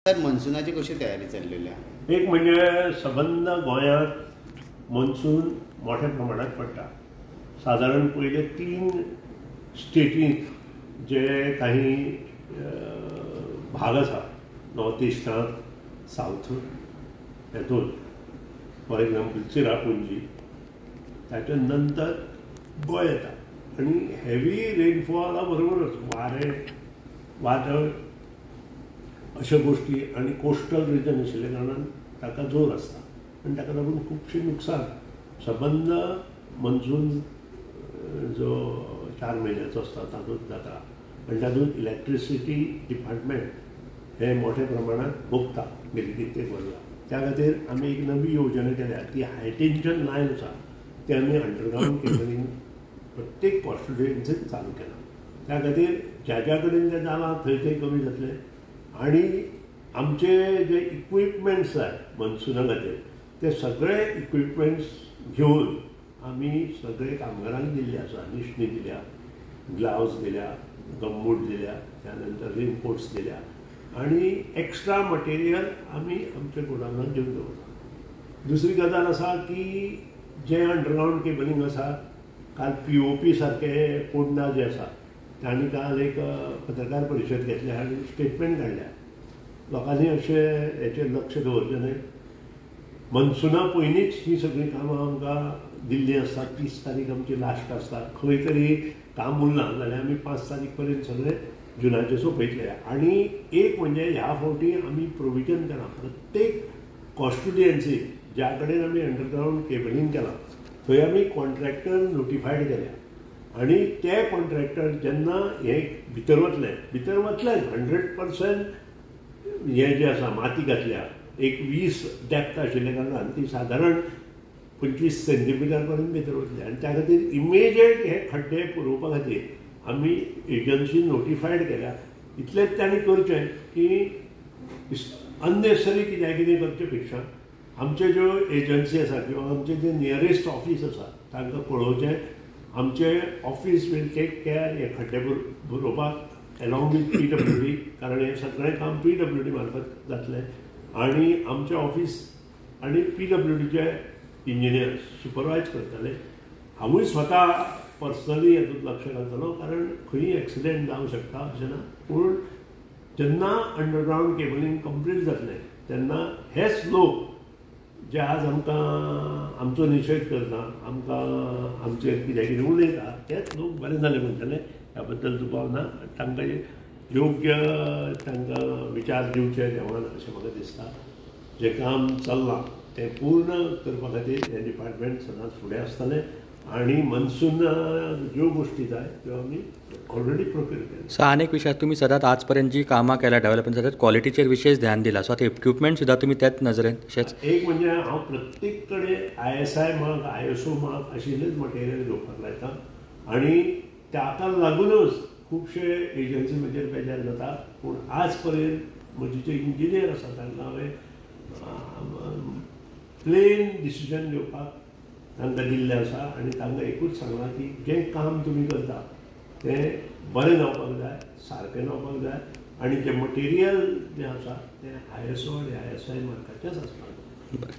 Sir, मनसुनाची कशी तयारी चल्लेली आहा? एक म्हणजे सबंद गोंयांत मनसून मोठ्या प्रमाणात पडटा. सादारण पयले 3 स्टेटींत जे काही भाग आसा, नॉर्थ इस्टांत, सावथ, हेतून फॉर एग्जाम्पल चिरापुंजी, ताच्या नंतर गोंय येता आनी हेवी रेनफॉला बरोबरच वारें, वादळ अश्यो गोश्टी आनी कोस्टल रिजन आशिल्ल्या कारणान ताका जोर आसता आनी ताका लागून खुबशें नुकसान. सबंद मनसून जो 4 म्हयन्याचो आसता तातूंत जाता आनी तातूंत इलेक्ट्रिसिटी डिपार्टमेंट हें मोठ्या प्रमाणात भोगता गेली कित्येक वर्सां. त्या खातीर आमी एक नवी योजना केल्या, ती हाय टेन्शन लायन आसा ती आमी अंडरग्रावंड केबलिंग प्रत्येक कॉन्स्टिट्युएन्सीत चालू केला. त्या खातीर ज्या ज्या कडेन तें जालां थंय थंय कमी जातलें आनी आमचे जे इक्विपमेंट्स जाय मनसुना खातीर ते सगळे इक्विपमेंट्स घेवन आमी सगळे कामगारांक दिल्ले आसा. निशणी दिल्या, ग्लावज दिल्या, गमबूट दिल्या, त्या नंतर रेनकोट्स दिल्या आनी एक्स्ट्रा मटेरियल आमी आमच्या गोडावनांत घेवन दवरला. दुसरी गजाल आसा की जें अंडरग्रावंड केबलिंग आसा, काल POP सारके पोडना जे आसा तांणी काल एक पत्रकार परिशद घेतल्या आनी स्टेटमेंट काडल्या. लोकांनी अशें हेचेर लक्ष दवरचें न्हय. मनसुना पयलींच ही सगळीं कामां आमकां दिल्लीं आसता. 30 तारीख आमची लास्ट आसता. खंय तरी काम उरलां जाल्यार आमी 5 तारीख पर्यंत सगळें जुनाचें सोंपयतले. आनी एक म्हणजे ह्या फावटी आमी प्रोविजन केलां प्रत्येक कॉन्स्टिट्युएन्सी ज्या कडेन आमी अंडरग्रावंड केबलिंग केलां थंय आमी कॉन्ट्रॅक्टर नोटिफायड केल्या आनी ते कॉन्ट्रॅक्टर जेन्ना हे भितर वतले, भितर वतलेच 100% हें जें आसा माती घातल्या एक 20 डेप्थ आशिल्ल्या कारणान ती सादारण 25 सेंटीमिटर पर्यंत भितर वतले आनी त्या खातीर इमिजिएट हे खड्डे पुरोवपा खातीर आमी एजन्सी नोटिफायड केल्या. इतलेंच तांणी करचें की अननेसेसरी कित्याक कितें करचे पेक्षा आमच्यो ज्यो एजन्सी आसा किंवा आमचें जे नियरेस्ट ऑफीस आसा तांकां कळोवचें. आमचे ऑफीस वील टेक केअर हे खड्डे पुरोवपाक एलॉंग वीथ PWD, कारण हें सगळें काम PWD मार्फत जातलें आनी आमचें ऑफीस आनी PWDचे इंजिनियर सुपरवायज करतले. हांवूय स्वता पर्सनली हातूंत लक्ष घालतलो, कारण खंयी एक्सिडेंट जावंक शकता अशें ना. पूण जेन्ना अंडरग्रावंड केबलिंग कंप्लीट जातलें तेन्ना हेच लोक जे आज आमकां आमचो निशेध करता, आमकां आमचेर कित्याक कितें उलयता, तेच लोक बरें जालें म्हणटले ह्या बद्दल दुबाव ना. तांकां योग्य तांकां विचार दिवचे देवान अशें म्हाका दिसता. जें काम चल्लां तें पूर्ण करपा खातीर हें डिपार्टमेंट सदांच फुडें आसतलें आनी मनसून ज्यो गोश्टी जाय त्यो आमी ऑलरेडी प्रोक्युर केल्या. सो आनी एक विशय, तुमी सदांच आज पर्यंत जी कामां केल्या डेव्हलपमेंट सदांच क्वॉलिटीचेर विशेश ध्यान दिलां. सो आतां इक्विपमेंट सुद्दां तुमी त्याच नजरेन तशेंच एक म्हणजे हांव प्रत्येक कडेन ISI mark, ISO mark आशिल्लेच मटेरियल घेवपाक लायता आनी ताका लागूनच खुबशे एजन्सी म्हजेर बेजार जाता. पूण आज पर्यंत म्हजे जे इंजिनियर आसा तांकां हांवें प्लेन डिसिजन घेवपाक तांकां दिल्लें आसा आनी तांकां एकूच सांगलां की जें काम तुमी करता तें बरें जावपाक जाय, सारकें जावपाक जाय आनी जें मटेरियल जें आसा तें ISO आनी ISI मार्काचेंच आसपाक जाय.